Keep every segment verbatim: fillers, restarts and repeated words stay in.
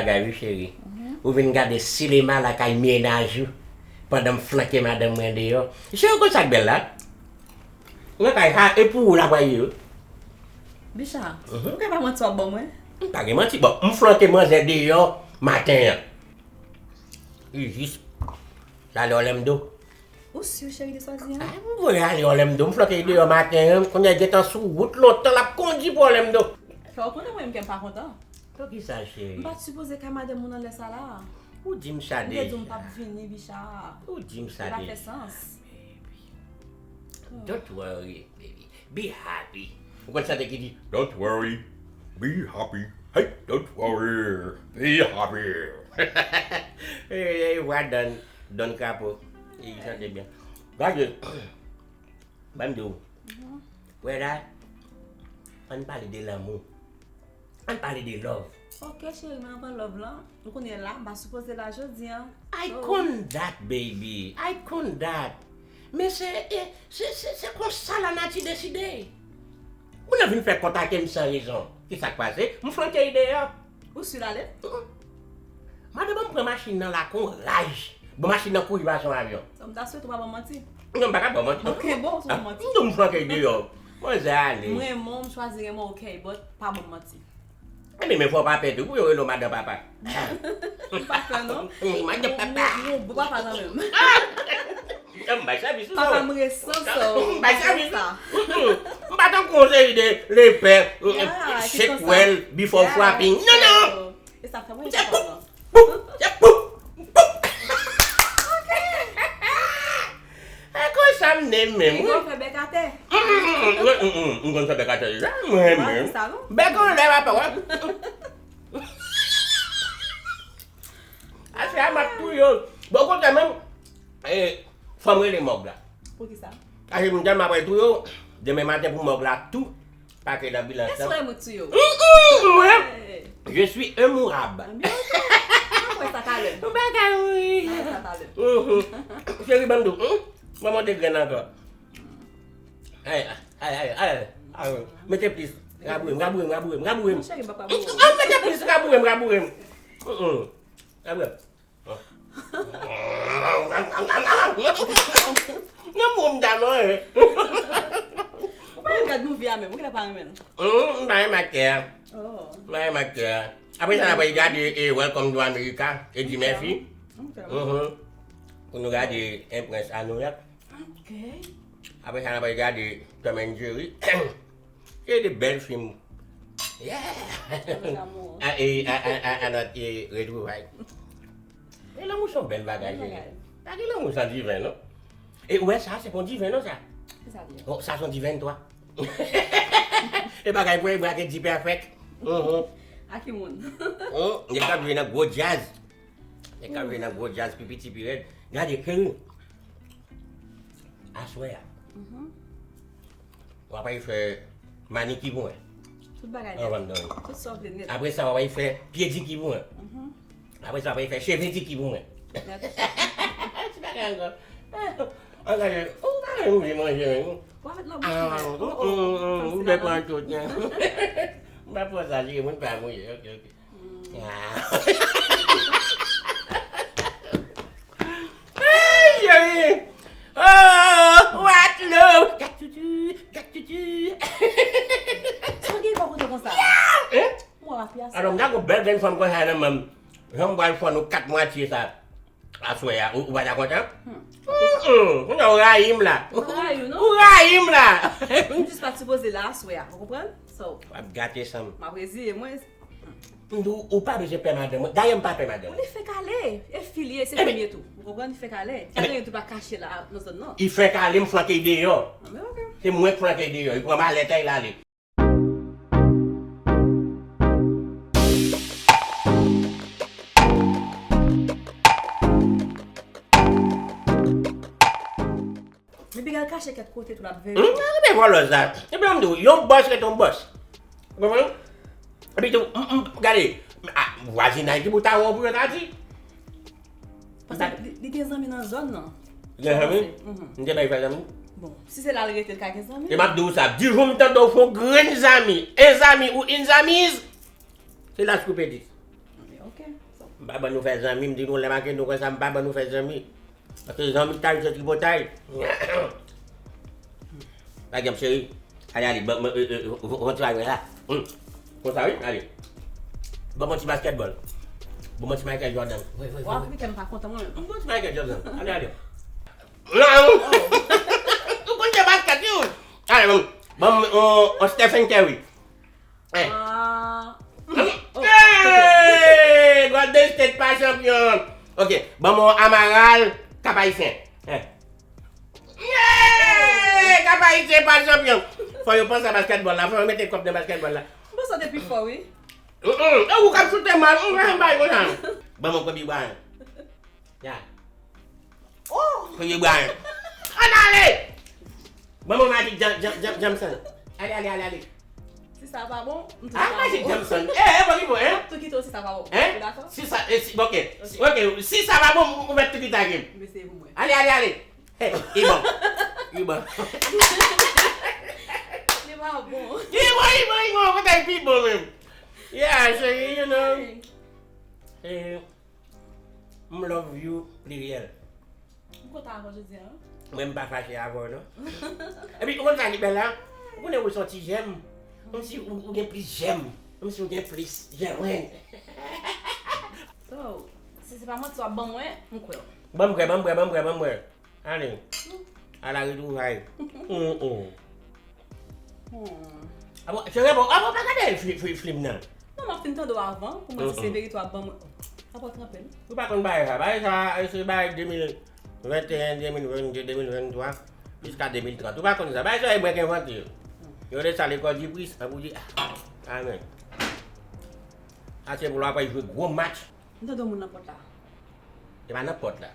Bagay wi cheri. Ou vin gade sinema lakay mennaj ou pandan m flanke madanm mwen deyò. Cheri, ou konn sa k bèl la? Ou nan kay sa, e pou ou l ap ye wi. Bicha, ou ka pa manti w ap ban mwen? M pa gen manti. Bon, m flanke manzè deyò maten an. Li jis lale Orlando. Ou si cheri de sa w di an? Ay, m voye ale Orlando, m flanke l deyò maten an, kounye a l gentan sou wout lontan, l ap kondi pou Orlando. Fè w konnen mwen menm kè m pa kontan. Pou kisa, cheri? M pa t sipoze kay madanm moun nan lè sa la. Ou di m sa deja. M te di w m p ap vini, Bicha. Ou di m sa deja. Li pa fè sans. Don't worry, baby. Be happy. Ou konn chante ki di, "Don't worry, be happy. Hey, don't worry, be happy." E, e, vwa Don, Don Crapo. E, li chante byen. Gade, ban m di w. Wè la, ann pale de lanmou. Ann pale de love. Ok, cheri, mwen anvan love lan. Ou konnen la, m pa sipoze la jodi an. I konn dat, baby. I konn dat. Men se, e, se, se, se konsa lanati deside. Moun nan vin fè kont ak m san rezon. Kisa k pase? M flanke l deyò. Ou si l ale? Madanm an pran machin nan la kon raj. Bon, machin nan kouri pase yon avyon. M ta swete w pa ban m manti. Non, m pa ka ban w manti, non. Ok, bon, si w ban m manti. M di w m flanke l deyò. Manzè ale. M renmen w, m chwazi renmen w, ok, but pa ban m manti. Ebyen, men fò w pa pè tou, pou yo rele w madan papa. M pa pè, non. Madan papa. Yon bon papa kanmenm. M bay sèvis ou. Papa, m resan sa w. M bay sèvis ou. M pa tankou yon seri de lepè, shake well before flapping. Non, non. E sa fè mwen. Se pou, pou, se pou, pou. E konsa m ye menm, wi. Ou konn fè bèk atè. M konn fè bèk atè deja, mwen menm. Bèk anlè, papa, wè. Aswè a, m ap touye w. Bon, okontrè menm, e, fò m rele mòg la. Poukisa? Paske m tèlman ap touye w, demen maten pou mòg la tou, pake nan bilans lan. Èske w renmen touye w? Mm, mm, mwen, je suis immourable. Ann wè sa talè. Ou pa ka mouri. Ann wè sa talè. Mhm. Cheri, ban m tou, hmm? Ban m yon de grenn ankò. Ay, ay, ay, ay, ay. Mete plis. Raboure m, raboure m, raboure m, raboure m. Mon cheri, m pa ka boure w. Mete plis, raboure m, raboure m. Mm, mm. Raboure m. Nan moun ta non, eh. Ou pa gad movie a menm, ou genlè pa renmen l. Mm, m pa renmen aktè a. Oh. M pa renmen aktè a. Apre sa, n ap gade, eh, Welcome to America, Eddie Murphy. Ok. Mhm. Pou nou gade Un Prince à New York. Ok. Apre sa, n ap gade Tom and Jerry. Se de bèl fim. Yeah! A, e, a, a, a, a, nòt, e, retwouvay. E lanmou se yon bèl bagay, cheri. Pa gen lanmou san diven, non. E ou wè sa, se pa yon diven, non, sa. Kisa l ye? Bon, sa se yon diven twa. E bagay pou e brake di pèfèk. Mhm. A ki moun? Hum, nèg k ap jwe nan gwo djaz. Nèg k ap jwe nan gwo djaz pi piti, pi rèd. Gade, cheri. Aswè a. Mhm. W ap al fè maniki pou mwen. Tout bagay nèt. Anvan m dòmi. Tout sa w vle nèt. Apre sa, w ap al fè pyediki pou mwen. Mhm. Apre sa, w ap al fè chevediki pou mwen. Nèt. Ti bagay ankò. An gade, ou pa renmen manje, men. W ap met nan bouch mwen. Ah, mm, mm, mm, m te pran tout, men. M pa pran sa, li, mwen pa mouye. Ok, ok. Ay, cheri. Oh, what love. Gatutu, gatutu. Sa w gen pou koute konsa? Hein? Mwen rapi ase. Alò, m ta gon bèl grenn fanm konsa nan men m. Jan m pral fè nou kat mwatye sa. Aswè a, ou, ou pa ta kontan? Hmm. Mm-mm. Ou rayi m la. M pa rayi w, non. Ou rayi m la. M jis pa t sipoze la aswè a, ou konprann? So, w ap gate san m. M ap reziye mwen. M di w, ou pa bezwen pè madanm mwen. Dayè, m pa pè madanm mwen. Li fenk ale. E fi l ye, se fi m ye tou. Ou konprann? Li fenk ale. Pa gen anyen tou pa kache la, nan zòn nan. Li fenk ale, m flanke l deyò. Ah, men ok. Se mwen k flanke l deyò. Li pran malèt, li ale. Men piga l kache kèt kote tou l ap veye. Hmm, gade vòlè sa. Epi m di w, yon bòs rete yon bòs. Ou konprann? Epi tou, m, m, gade, a, vwazinay ki pou ta wè w pou yo ta di. Paske li, li gen zanmi nan zòn nan. Li gen zanmi? Mhm. M te bay fè zanmi? Bon, si se la l rete, l ka gen zanmi. E m ap di w sa, di jou m tande w fè yon grenn zanmi, en zanmi ou in zanmi, se la sou pedi. Ah, men ok. M pa ban nou fè zanmi, m di nou lè m ak nou konsa, m pa ban nou fè zanmi. Paske zanmi ta se tripotay. Pa gen cheri. Ale, ale, ban, ban, e, e, yon, yon ti bagay la. Hmm. Konsa, wi, ale. Ban m yon ti basketball. Ban m yon ti Michael Jordan. Wi, wi, wi, wi. Wap wè m pa kontan mwen menm. Ban m yon ti Michael Jordan. Ale, ale. Non. Ou konn jwe basket, wi. Ale, ban m, ban m yon, yon Stephen Curry. Eh. Ah. Oh, hey! Golden State pa chanpyon. Ok, ban m yon Amaral Cap Haïtien. Eh. Yeah! Cap Haïtien pa chanpyon. Fò yo panse a basketball la, fò yo mete kòb nan basketball la. M panse w te pi fò, wi. Mm, mm. E ou k ap choute mal, ou pa janm bay konsa. Ban m yon Kobe Bryant. Ya. Oh! Kobe Bryant. Ann ale! Ban m yon Magic Jam-, Jam-, Jam-, Johnson. Ale, ale, ale, ale. Si sa pa bon, m tou sa pa bon. Ah, Magic Johnson. Eh, eh, bon, ki bon, hein? M tou kite w si sa pa bon. Hein? Ou dakò? Si sa, eh, si, ok. Si, ok, si sa pa bon, ou mèt tou kite ak li. M eseye pou mwen. Ale, ale, ale. Hey, li bon. Li bon. Li pa bon. Li bon, li bon, li bon. Kote l pi bon menm? Yeah, cheri, you know. Hey. Eh, m love you, pliryèl. M kontan avè w jodi a, wi. Mwen, m pa fache avè w, non. Epi, ou konn sa ki bèl la? Ou konnen ou se yon ti jèm. Kòmsi ou, ou gen plis jèm. Kòmsi ou gen plis jèm, wi. So, si se pa manti w ap ban mwen, m kwè w. Ban m kwè, ban m kwè, ban m kwè, ban m kwè. Ale. A la retwouvay. Mm, mm. Hmm. Ah bon, se bon. Ah bon, pa gade fi-, fi-, flim nan. Non, m ap fin tande w avan pou mwen si se verite w ap ban mwen. Apa w tranpe m? Ou pa konn bagay sa. Bagay sa, se bagay de mil venteyen, de mil vennde, de mil venntwa, jiska de mil trant. Ou pa konn sa. Bagay sa, e mwen ki envante yo. Yo rele sa lekòl Dipris, an pou di, ah, amen. Sa se pou lè w ap jwe gwo match. M tande yon moun nan pòt la. E pa nan pòt la.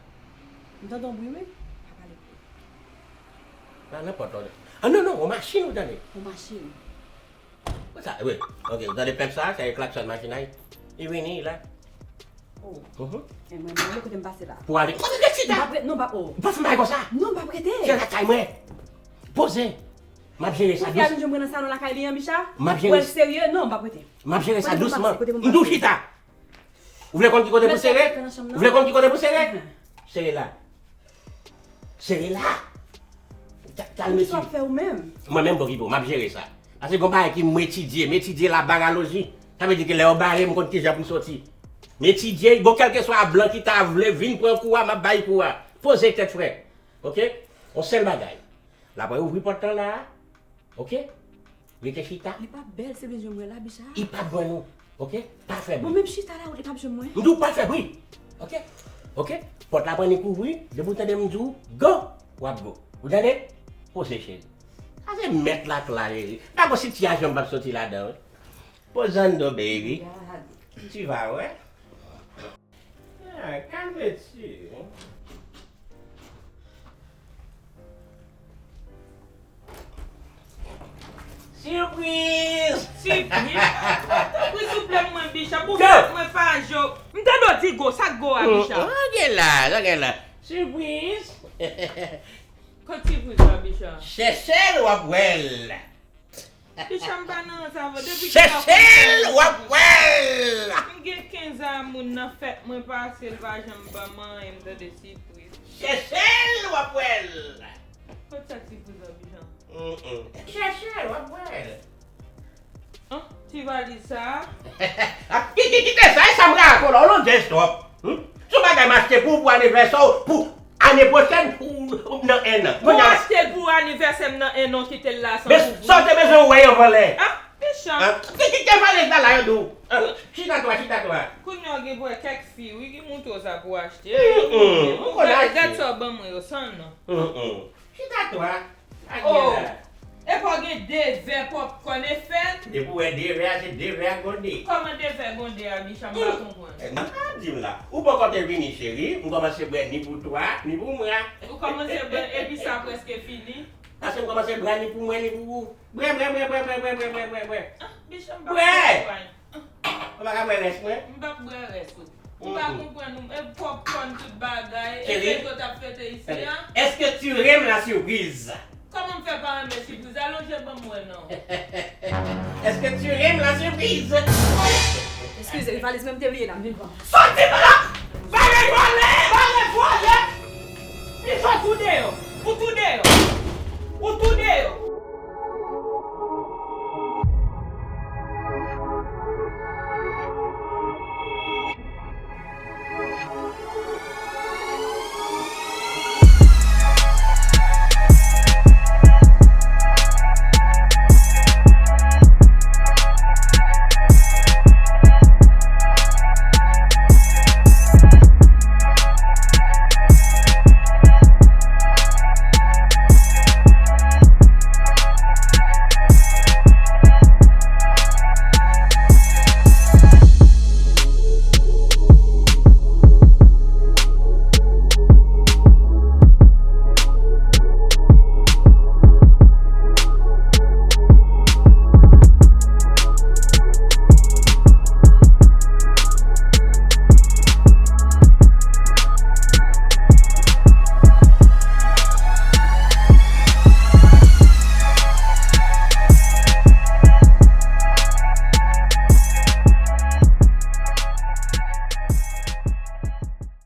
M tande yon bri, wi. Pa pale bri. Pa nan pòt la. Ah, non, non, yon machin ou tande. Yon machin. Konsa, wi. Ok, ou tande pèp sa, se klakson machin la. Li vini, li la. Oh. Mhm. E mwen, mwen, kote m pase la. Pou ale. Kote w chita? M pa pre-, non, m pa, oh. Ou pa fè bagay konsa. Non, m pa prete. Se lakay mwen. Poze. M ap jere sa dous. Pou fi a vin jwenn mwen nan salon lakay li an, Bicha? M ap jere. Ou wè l serye? Non, m pa prete. M ap jere sa dousman. Kote pou m pase? Kote pou m pase? M di w chita. Ou vle konn ki kote pou sere? Ou vle konn ki kote pou sere? Sere la. Sere la. Ta-, tal mesi. Kisa w ap fè ou menm? Mwen menm, bon, ki bon, m ap jere sa. Paske gon bagay ki m etidye, m etidye la baraloji. Sa vle di ke lè yo bare m, m konn kijan pou m soti. M etidye, bon, kèlkeswa blan ki ta vle vin pran kou a, m ap bay kou a. Poze tèt frè. Ok? Yon sèl bagay. L ap ouvri pòt lan la a. Ok? Rete chita. Li pa bèl, se bezwen mwen la, Bicha. Li pa jwenn ou. Ok? Pa fè bri. Bon, menm chita la, li pa jwenn mwen. M di w pa fè bri. Ok? Ok? Pòt la pran li kouvri, depi w tande m di w, go, w ap go. Ou tande? Poze cheri. Sa se mèt la k la, cheri. Pa gon sitiyasyon m p ap soti ladan, wi. Pozando, baby. Tu vas, ouais. Ah, calme-tu. Sipriz! Sipriz? Tanpri, souple mwen, Bicha, pou fèt mwen pa jo. M tande w di go, sa k go a, Bicha? Sa gen la, sa gen la. Sipriz! Kot sipriz la, Bicha? Chèche l, w ap wè l. Bicha, m pa nan sa vre. Depi chèche l, w ap wè l. M gen kenz a moun nan fèt mwen pase, l pa janm ban m anyen, m tande sipriz. Chèche l, w ap wè l. Kot sa sipriz la, Bicha? Mm, mm. Chèche l, w ap wè l. An, ti valiz sa a? Ah, ki, ki, kite sa, e sa m ka rakonte w la, w lonje stòp. Hmm? Se yon bagay m achte pou ou, pou anivèsè w, pou ane pwochèn, ou, ou, nan en an. Ou achte l pou anivèsè m nan en an, kite l la san kouvri. Men sa w te bezwen wè anvan lè. Ah, mechan. Ah, ki, ki, ki valiz la, la, yo di w? Ah, chita twa, chita twa. Kounye a w gen pou wè kèk fi, wi, ki montre w sa pou w achte. Mm, mm, ou konn achte. Gad sa w ban mwen yo, san non. Mm, mm. Chita twa. Oh! Epa w gen de vè popcorn e fèt? Depi w wè de vè a, se de vè a gon de. Kòman de vè gon de a, Bicha, m pa konprann. Eh, m ap di w la. Ou poko te vini, cheri. M kòmanse bwè ni pou twa, ni pou mwen. Ou kòmanse bwè, epi sa prèske fini. Paske m kòmanse bwè ni pou mwen, ni pou ou. Bwè, bwè, bwè. Ah, Bicha, m pa konprann. Ou pa ka bwè rès mwen? M p ap bwè rès ou. M pa konprann ou. E popcorn tout bagay. E fete w t ap fete isi a? Est-ce que tu aimes la surprise? Kòman m fè pa renmen sipriz? Alonje ban m wè non. Est-ce que tu aimes la surprise? E Eskize, valiz mwen m te bliye la, m vin pran. Soti pa la! Bare vòlè! Bare vòlè! Li sot ou deyò! Ou tou deyò! Ou tou deyò!